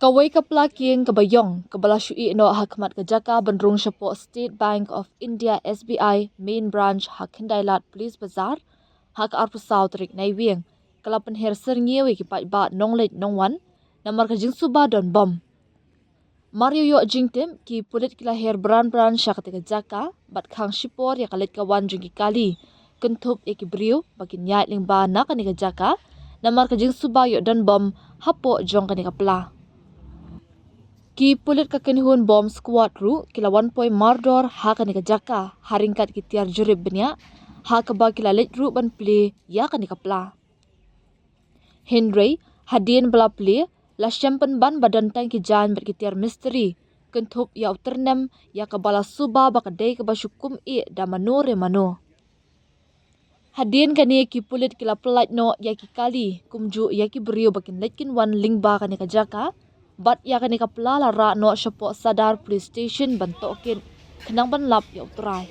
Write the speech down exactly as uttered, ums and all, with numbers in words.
Kawei ka pla kieng kaba ïong kaba la shu ïeh noh ha khmat ka jaka ban rung shapoh State Bank of India, S B I, main branch ha Khyndai Lad Police Bazar ha ka arphew saw tarik Naiwieng ka la pynher syrngiew ïa ki paidbah nongleit nongwan namar ka jingsuba don bom. Mar ïoh jingtip, ki pulit ki la her bran bran sha katei ka jaka bad khang shipor ïa ka leit ka wan jong ki kali, kynthup ïa ki briew ba kin ïaid lyngba na kane ka jaka namar ka jingsuba ïoh don bom hapoh jong kane ka pla. Ki pulit ka Kynhun Bomb Squad ruh ki la wan poi mardor ha kane ka jaka ha ryngkat ki tiar jurip bniah, ha kaba ki la leit ruh ban plie ïa kane ka pla. Hynrei hadien ba la plie, la shem pynban ba don tang ki jaiñ bad ki tiar mistri, kynthup ïa u tyrnem ïa kaba la suba ba ka dei kaba shu kum ïeh da mano re mano. Hadien kane, ki pulit ki la pyllait noh ïa ki kali kumjuh ïa ki briew ba kin leit kin wan lyngba kane ka jaka, bad ïa kane ka pla la rah noh shapoh Sadar Police Station ban tohkit khnang ban lap ïa u trai.